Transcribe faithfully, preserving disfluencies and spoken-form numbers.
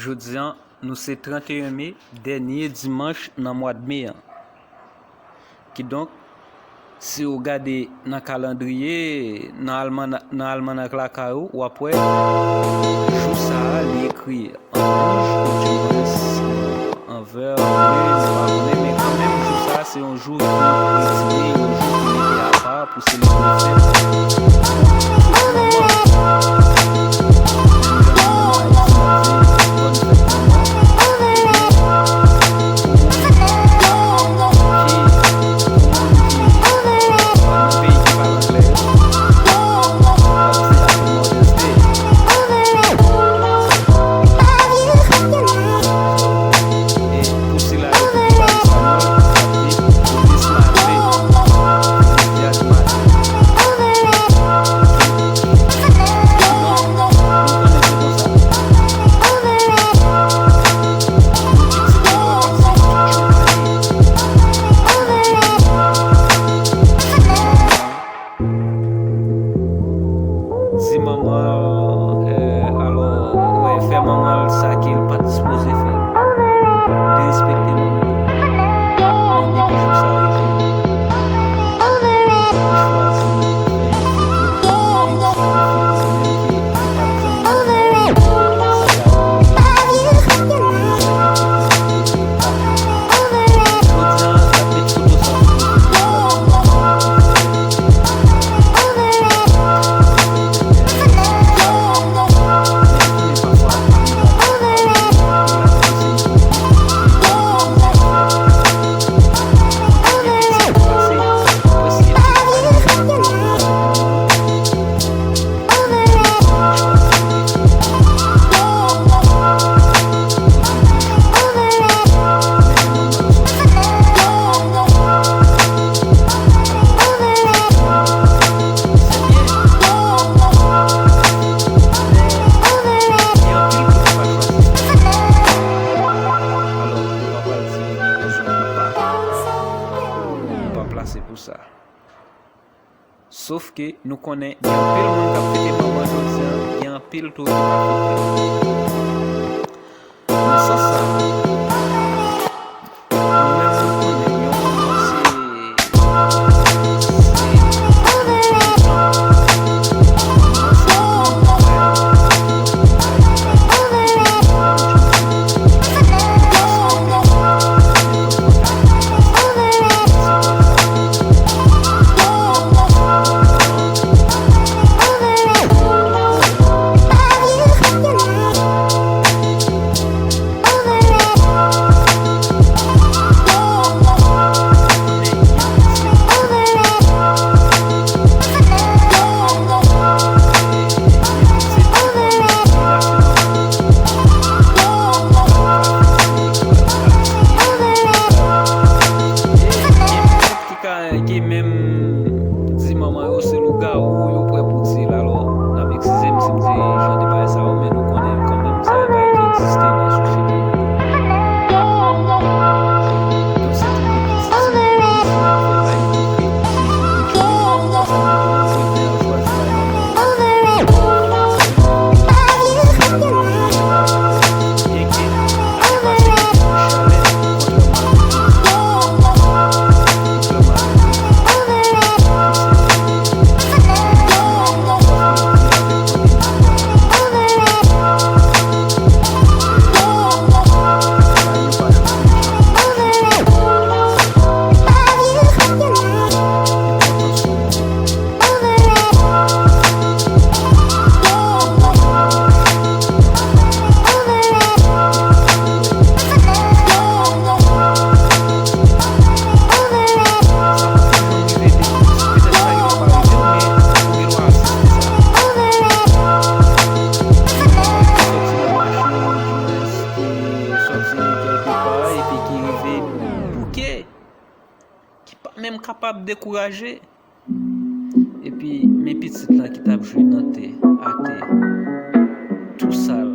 Jodi a, nou se trannteyen me, dènye dimanch nan mwa de me an. Kidonk, si w gade nan kalandriye, nan almana-, nan almanak lakay ou, w ap wè jou sa a, li ekri an wouj, oudimwens an vè, an ble, nou pa konnen, men kanmenm, jou sa a, se yon jou ki predestine, yon jou ki mete apa pou selebre fèt. Di manman l, eh, alò, wè, fè manman l sa ke l pa t sipoze fè. Derespekte manman l. Men depi jou sa rive, li chwazi fè yon foto, li te di li fè li menm ke li pa t janm Sof ke nou konnen gen anpil moun k ap fete manman jodi a, gen anpil tou ki pa fete. Nan sans sa, nou menm nou konnen yon manman se, se, Ki ka, ki menm di manman yo se lougawou, yo prè pou tiye l. Alò, n ap eskize m si m di jan de bagay sa yo, men nou konnen kanmenm sa se bagay ki egziste nan sosyete nou. Yon sèten de pitit, si nou fè bagay ipokrit, si nou fè bagay ipokrit, ki pa menm kapab dekouraje. Epi, men pitit lan ki t ap jwe nan tè, atè, tou sal,